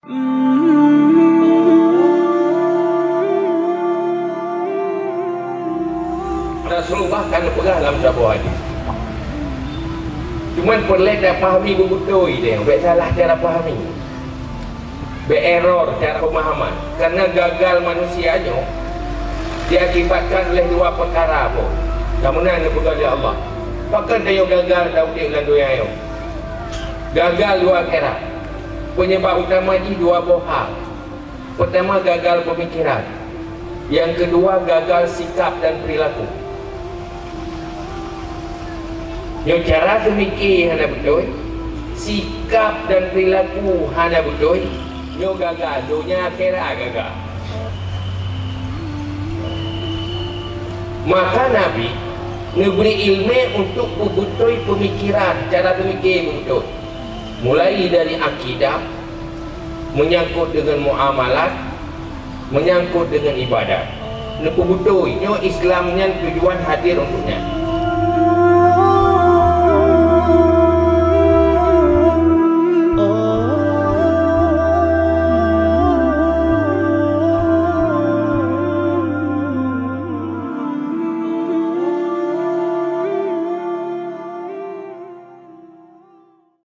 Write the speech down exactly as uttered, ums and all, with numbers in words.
Rasulullah ka neupeugah lam saboh hadis. Cuman peureulée tapahami beubeutôi deh, bék salah cara pahami. Bék error cara pemahaman. Karena gagal manusia nyoe diakibatkan oleh dua perkara pun. Kamu na neupeugah lé Allah. Pakon tanyoe gagal taudép lam dunia nyoe? Gagal dua akhirat. Penyebab utama jih dua boh hal. Pertama, gagal pemikiran. Yang kedua, gagal sikap dan perilaku. Nyoe cara seumike hana beutôi, sikap dan perilaku hana beutôi, nyoe gagal, donya akhirat gagal. Maka Nabi neubri iéleumé untuk peubeutôi peumikiran, cara seumike beubeutôi. Mulai dari akidah, menyangkut dengan muamalat, menyangkut dengan ibadat. Neupeubeutôi, nyoe Islam nyan tujuan hadir untuk nyan.